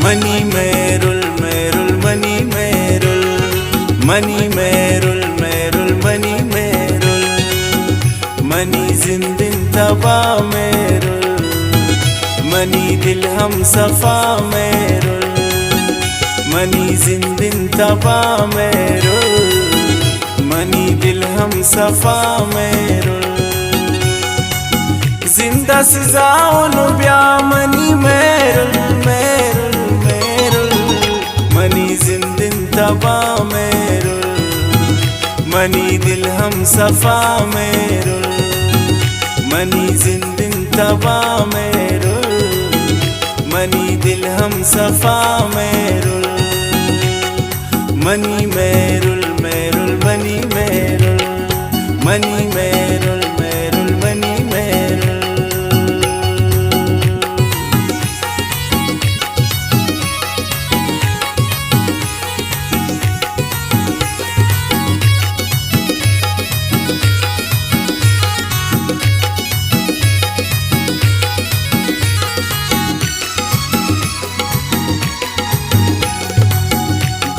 منی مہرل، مہرل، منی مہرل، منی مہرل، مہرل، منی مہرل، منی زندن تبا مہرل، منی دل ہم صفا مہرل، منی زندن تبا مہرل، منی دل ہم صفا مہرل۔ زندہ سزا اوں بیا منی مہرل، مہرل، مہرل، منی زندن تبا مہرل، منی دل ہم صفا مہرل، منی زندن تبا مہرل، منی دل ہم صفا مہرل۔ منی مہرل، مہرل، منی مہرل، منی مہرل، مہرل، منی مہرل۔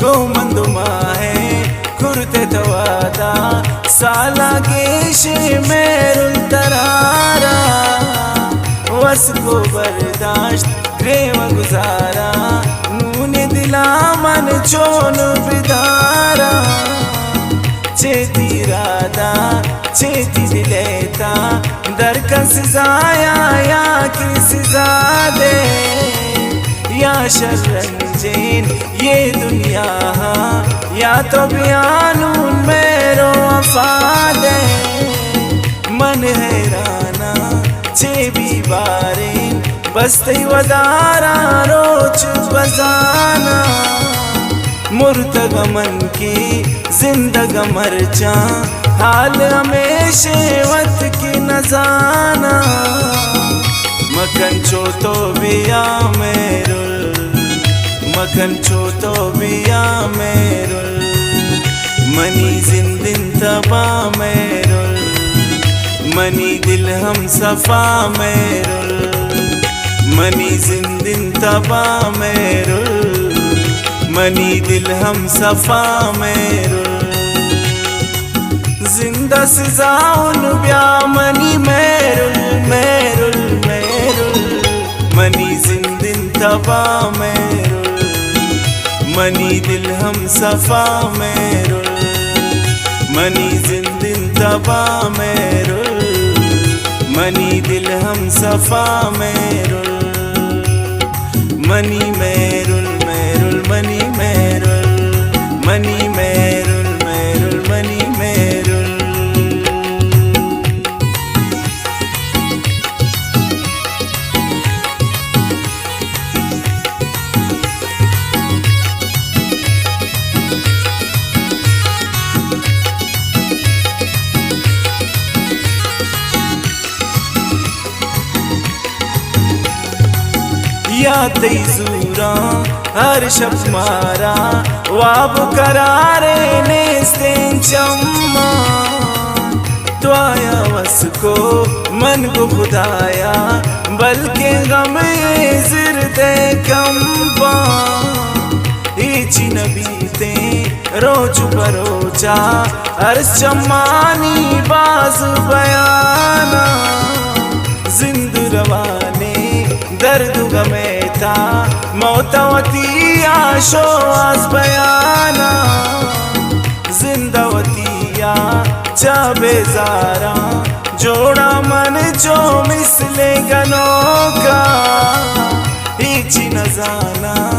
گوں من دو ماہ ءَ کرت ءَ تو وعدہ، سالاں گیش مہرل ترارا، وس کو برداشت گریوہ گزارا، نون دلا من چون بدارا، چے تی ارادہ، چے تی دل ءِ تہا، درکن سزایا یا کہ سزا دے، یا شر رنجین یہ دنیا ہا، یا تو بیا نون مہر و وفا دے۔ من حیرانا چے بی بارین، بس تئی ودارا روچ بزانا۔ مرتگ من کہ زندگ مرچاں، حال ہمیش وت کہ نزاناں۔ مکن چو تو بیا مہرل، مکن چو تو بیا مہرل، منی زندن تبا مہرل، منی دل ہم صفا مہرل، منی زندن تبا مہرل، منی دل ہم صفا مہرل۔ زندہ سزا اوں بیا منی مہرل، مہرل، مہرل، منی زندن تبا مہرل، منی دل ہم صفا مہرل، منی زندن تبا مہرل، منی دل ہم صفا مہرل۔ منی مہرل، مہرل، منی مہرل، منی مہرل، مہرل، منی مہرل۔ یا تئی زوراں ہر شپ مارا واب قرارے نیستیں چماں۔ دعایا وس کو من گو خدایا، بلکیں غم زردے کمباں۔ ہیچی نہ بیتیں روچ پروچا، ارس چمانی باز بیانا۔ زند روانیں درد و غم ءِ تہا، موت وتی آ شوہاز بیانا۔ زند وتی آ چہ بیزاراں، جوڑا من چو مثل گنوکا۔ ہیچی نزاناں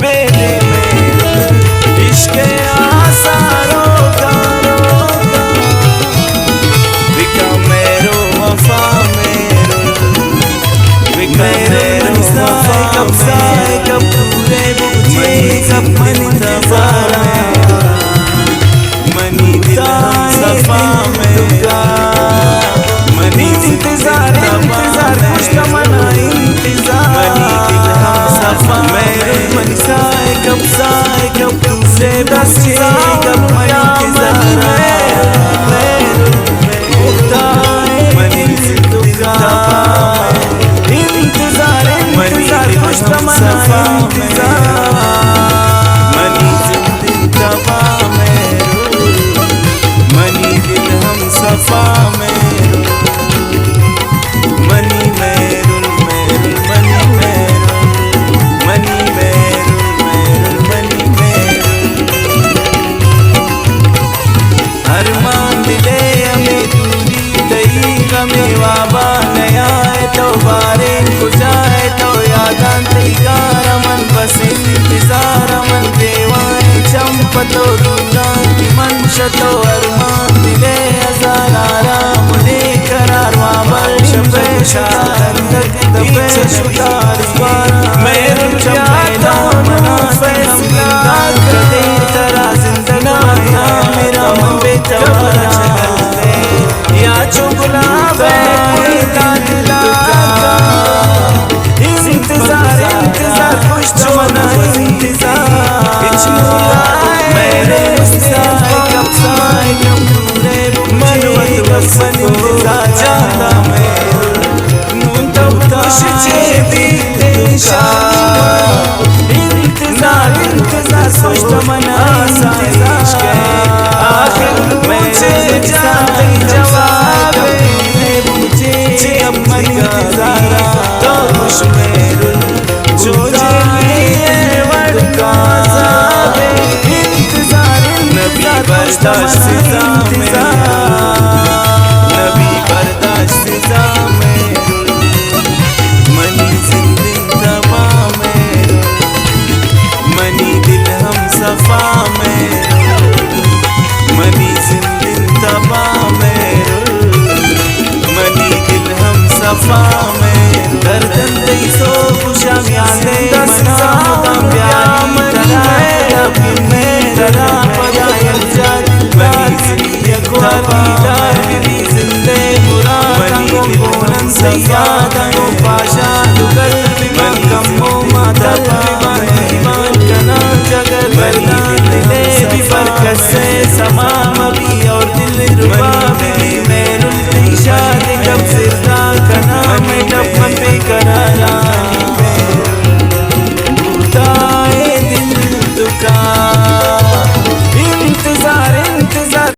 بے دل مہرل، عشق ءِ آسارو کارو کا۔ بکا مہر و وفا مہرل، بکا مہر و وفا مہرل، منی دل ہم صفا مہرل، منی دل ہم صفا مہرل، منی انتظار، انتظار، پشت منا انتظار۔ منی دل ہم صفا مہرل، منی سائے گپ، سائے گپ، تو سے دس سائے گپ، منی انتظار۔ منی دل ہم صفا مہرل، انتظار، انتظار، منی دل ہم صفا مہرول، منی زند انت تباہ مہرول، منی دل ہم صفا مہرول، منی مہرول، مہرول، منی مہرول، منی مہرول، مہرول، منی مہرول۔ ارمان دل ءِ ہمے دوری، تئی غم ءِ وابا نیائے تو، باریں کجائے تو، یاداں تئی گار ءَ من، بس انتظار ءَ من، دیوانیں چم پہ تو دوراں کہ من شہ تو۔ ارمان دل ءِ ہزار آرام ءُ قرار، وابا شہ پہ شہ تندگ تپے شتاری، مہر بیا تو منا فیصلہ کدے ترا زندگ منا میرا من بے توارا۔ یا چو گلاب ہے دل کا انتظار، انتظار خوش چو منا انتظار۔ میرے مستر کم سائے کم دورے من وت بس انتظار جاتا میں۔ نوں تو خوش چے بیت انشاءاللہ۔ انتظار، انتظار سوچ تو منا انتظار۔ آخر مجھے جان جواب ہے، مجھے چے من انتظار تو خوش مہرول۔ چو جانے وڑ کا عذاب ہے، انتظار، انتظار نبی برداشت سزا میں۔ نبی برداشت سزا میں۔ منی زند انت تباہ مہرول، منی دل ہم صفا مہرول، منی زند انت تباہ مہرول، منی دل ہم صفا مہرول۔ درداں تئی سوب شامیان دے منا، دم بیا من ترا، دم میں ترا پدا یک جاری، منی زند یک واری دار بی زندے مراد، منی دل ہم صفا